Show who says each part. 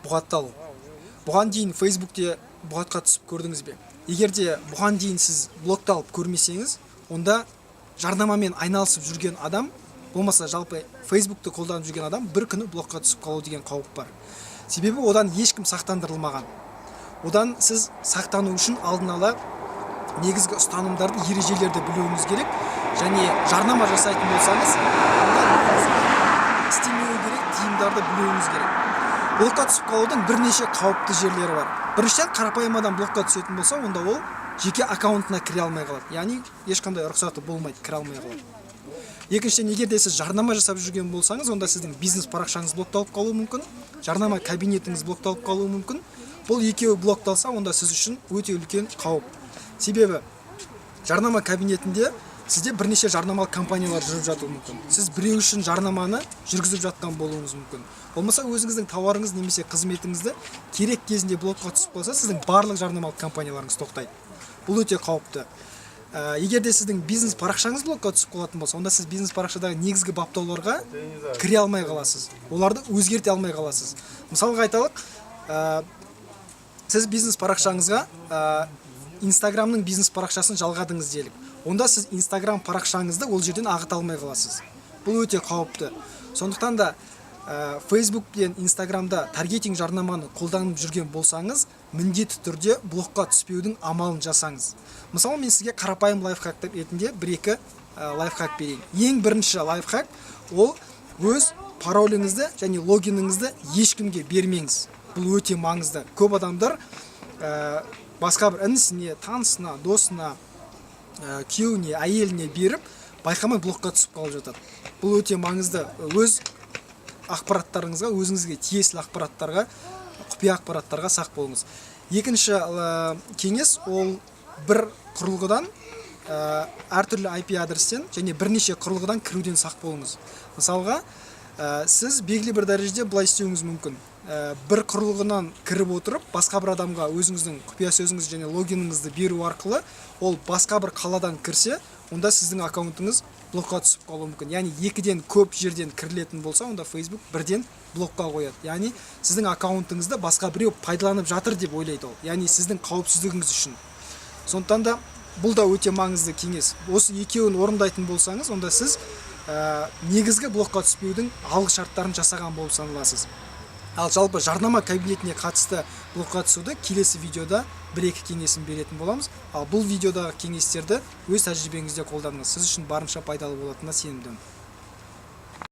Speaker 1: Бұғатталу. Бұған дейін Фейсбукте бұғатқа түсіп көрдіңіз бе? Егер де бұған дейін сіз блокталып көрмесеңіз, онда жарнамамен айналысып жүрген адам, болмаса жалпы Фейсбукті қолданып жүрген адам бір күні блокқа түсіп қалу деген қауіп бар. Себебі одан ешкім сақтандырылмаған. Одан сіз сақтану үшін алдын ала негізгі ұстанымдарды, ережелерді білуіңіз керек және жарнама жасайтын болсаңыз, онда істемеу керек тыйымдарды білуіңіз керек. Блокқа түсіп қалудың бірнеше қауіпті жерлері бар. Біріншіден, қарапайым адам блокқа түсетін болса, онда ол жеке аккаунтына кіре алмай қалады, яғни ешқандай рұқсаты болмайды, кіре алмай қалады. Екіншіден, егер де сіз жарнама жасап жүрген болсаңыз, онда сіздің бизнес парақшаңыз блокталып қалуы мүмкін, жарнама кабинетіңіз блокталып қалуы мүмкін. Бұл екеуі блокталса, онда сіз үшін өте үлкен қауіп. Себебі жарнама кабинетінде сізде бірнеше жарнамалық компаниялар жүріп жатуы мүмкін. Сіз біреу үшін жарнаманы жүргізіп жатқан болуыңыз мүмкін, болмаса өзіңіздің тауарыңыз немесе қызметіңізді керек кезінде блокқа түсіп қалса, сіздің барлық жарнамалық компанияларыңыз тоқтайды. Бұл өте қауіпті. Егер де сіздің бизнес парақшаңыз блокқа түсіп қалатын болса, онда сіз бизнес парақшадағы негізгі баптауларға кіре алмай қаласыз, оларды өзгерте алмай қаласыз. Мысалға айталық, сіз бизнес парақшаңызға Инстаграмның бизнес парақшасын жалғадыңыз делік. Онда сіз Инстаграм парақшаңызды ол жерден ағыта алмай қаласыз. Бұл өте қауіпті. Сондықтан да Фейсбук пен Инстаграмда таргетинг жарнаманы қолданып жүрген болсаңыз, міндетті түрде блокқа түспеудің амалын жасаңыз. Мысалы, мен сізге қарапайым лайфхак ретінде бір екі лайфхак берейін. Ең бірінші лайфхак — ол өз пароліңізді және логиніңізді ешкімге бермеңіз. Бұл өте маңызды. Көп адамдар басқа бір інісіне, танысына, досына, күйеуіне, әйеліне беріп, байқамай блокқа түсіп қалып жатады. Бұл өте маңызды. Өз ақпараттарыңызға, өзіңізге тиесілі ақпараттарға, құпия ақпараттарға сақ болыңыз. Екінші кеңес — ол бір құрылғыдан, әртүрлі IP адрестен және бірнеше құрылғыдан кіруден сақ болыңыз. Мысалға, сіз белгілі бір дәрежеде былай істеуіңіз мүмкін: бір құрылғынан кіріп отырып, басқа бір адамға өзіңіздің құпия сөзіңіз және логиніңізді беру арқылы, ол басқа бір қаладан кірсе, онда сіздің аккаунтыңыз блокқа түсіп қалуы мүмкін. Яғни екіден көп жерден кірілетін болса, онда Facebook бірден блокқа қояды, яғни сіздің аккаунтыңызды басқа біреу пайдаланып жатыр деп ойлайды ол, яғни сіздің қауіпсіздігіңіз үшін. Сондықтан да бұл да өте маңызды кеңес. Осы екеуін орындайтын болсаңыз, онда сіз негізгі блокқа түспеудің алғы шарттарын жасаған болып саналасыз. Ал жалпы жарнама кабинетіне қатысты блокқа түсуді келесі видеода бір екі кеңесін беретін боламыз. Ал бұл видеодағы кеңестерді өз тәжірибеңізде қолданыңыз, сіз үшін барынша пайдалы болатынына сенімдімін.